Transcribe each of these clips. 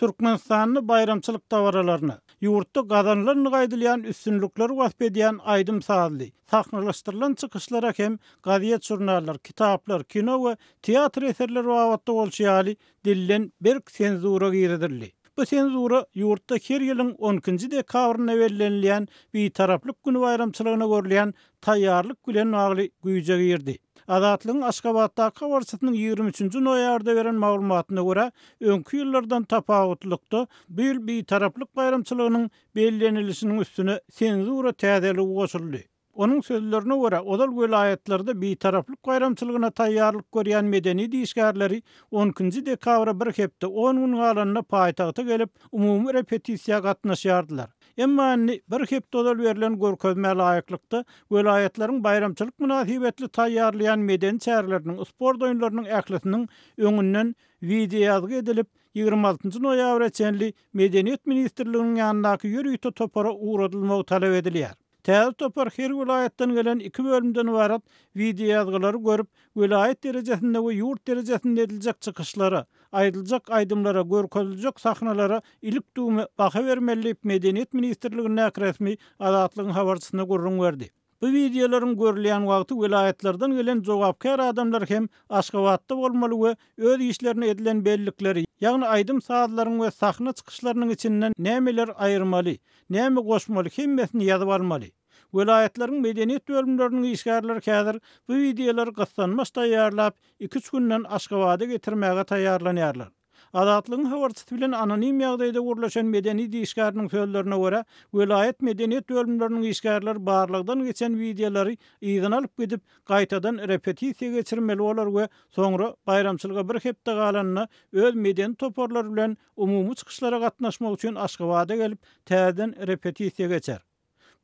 Türkmenistanda baýramçylyk dabaralaryna, ýurtda gazanylandygy aýdylýan üstünlikleri wasp edýän aýdym-sazly, sahnalaşdyrylan çykyşlara hem gazet-žurnallar, kitaplar, kino we teatr eserleri babatda bolşy ýaly, dilden berk senzura girizildi. Bu senzura ýurtda her ýylyň on ikinji dekabrynda bellenilýän Bitaraplyk güni baýramçylygyna görülýän taýýarlyk bilen bagly güýje girdi. Azatlygyň Aşgabatdaky habarçysynyň 23 nji noýabrda beren maglumatyna görä, öňki ýyllardan tapawutlylykda, bu ýyl Bitaraplyk baýramçylygynyň bellenilişiniň üstüne senzura täzeligi goşuldy. Onuň sözlerine görä, ozal welaýatlarda Bitaraplyk baýramçylygyna taýýarlyk görýän medeniýet işgärleri on ikinji dekabra bir hepde, on gün galanda paýtagta gelip, umumy repetisiýa gatnaşýardylar. Emma indi bir hepde ozal berlen görkezmä laýyklykda, welaýatlaryň baýramçylyk mynasybetli taýýarlaýan medeni çäreleriniň, sport oýunlarynyň ählisiniň öňünden wideoýazgy edilip, 26 njy noýabra çenli Medeniýet ministrliginiň ýanyndaky ýörite topara ugradylmagy talap edilýär. Täze topar her welaýatdan gelen iki bölümden ybarat wideoýazgylary görüp, welaýat derejesinde we ýurt derejesinde ediljek çykyşlara, aýdyljak aýdymlara, görkeziljek sahnalara ilik-düwme baha bermeli diýip, Medeniýet ministrligindäki resmi Azatlygyň habarçysyna gürrüň berdi. Bu wideolaryň görülýän wagty welaýatlardan gelen jogapkär adamlar hem Aşgabatda bolmaly we öz işlerine edilen bellikleri, ýagny aýdym-sazlaryň we sahna çykyşlarynyň içinden nämeler aýyrmaly, näme goşmaly hemmesini ýazyp almaly. Welaýatlaryň medeniýet bölümleriniň işgärleri häzir bu wideolary gyssanmaç taýýarlap, iki-üç günden Aşgabada getirmäge taýýarlanýarlar. Azatlygyň habarçysy bilen anonim ýagdaýda gürleşen medeniýet işgäriniň sözlerine görä, welaýat medeniýet bölümleriniň işgärleri barlagdan geçen wideolary yzyna alyp gidip, gaýtadan repetisiýa geçirmeli bolar we soňra baýramçylyga bir hepde galanda öz medeni toparlary bilen umumy çykyşlara gatnaşmak üçin Aşgabada gelip, täzeden repetisiýa geçer.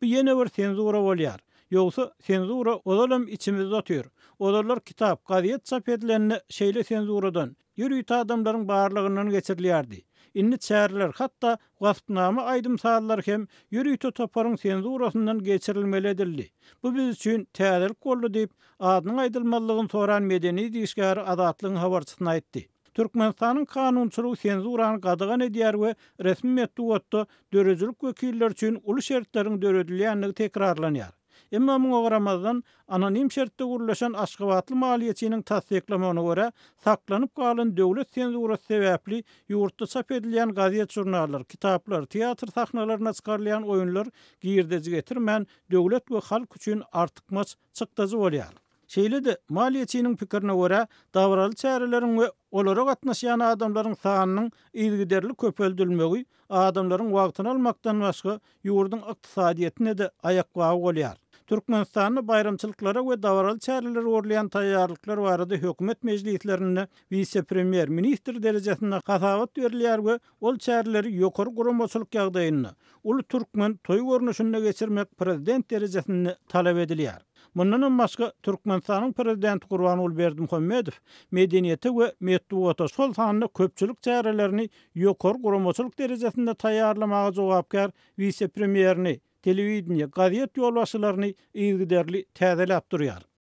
Bu ýene bir senzura bolýar. Ýogsa, senzura ozalam içimizde otyr. Ozallar kitap, gazet çap edilende şeýle senzuradan, ýörite adamlaryň barlagyndan geçirilýärdi. Indi çäreler, hatda waspnama aýdym-sazlar hem ýörite toparyň senzurasyndan geçirilmeli edildi. Bu biz üçin täzelik boldy diýip, adynyň aýdylmazlygyny soran medeniýet işgäri Azatlygyň habarçysyna aýtdy. Türkmenistanyň kanunçylygy senzurany gadagan edýär we resmi metbugatda döredijilik wekilleri üçin uly şertleriň döredilýändigi tekrarlanýar. Emma muňa garamazdan, anonim şertde gürleşen aşgabatly maliýeçiniň tassyklamagyna görä, saklanyp galan döwlet senzurasy sebäpli ýurtda çap edilýän gazet-žurnallar, kitaplar, teatr sahnalaryna çykarylýan oýunlar girdeji getirmän, döwlet we halk üçin artykmaç çykdajy bolýar. Şeýle-de, maliýeçiniň pikirine görä, dabaraly çäreleriň we olara gatnaşýan adamlaryň sanynyň yzygiderli köpeldilmegi adamlaryň wagtyny almakdan başga, ýurduň ykdysadyýetine-de aýakbagy bolýar. Türkmenistanda baýramçylyklara we dabaraly çärelere görülýän taýýarlyklar barada hökümet mejlislerinde wise-premýer, ministr derejesinde hasabat berilýär we ol çäreleri ýokary guramaçylyk ýagdaýynda, uly türkmen toýy görnüşinde geçirmek prezident derejesinde talap edilýär. Mundanam başga, Türkmenistanyň Prezidenti Gurbanguly Berdimuhamedow medeniýete we metbugata, şol sanda köpçülik çärelerini ýokary guramaçylyk derejesinde taýýarlamaga jogapkär wise-premýerini, telewideniýe, gazet ýolbaşçylaryny yzygiderli täzeläp durýar.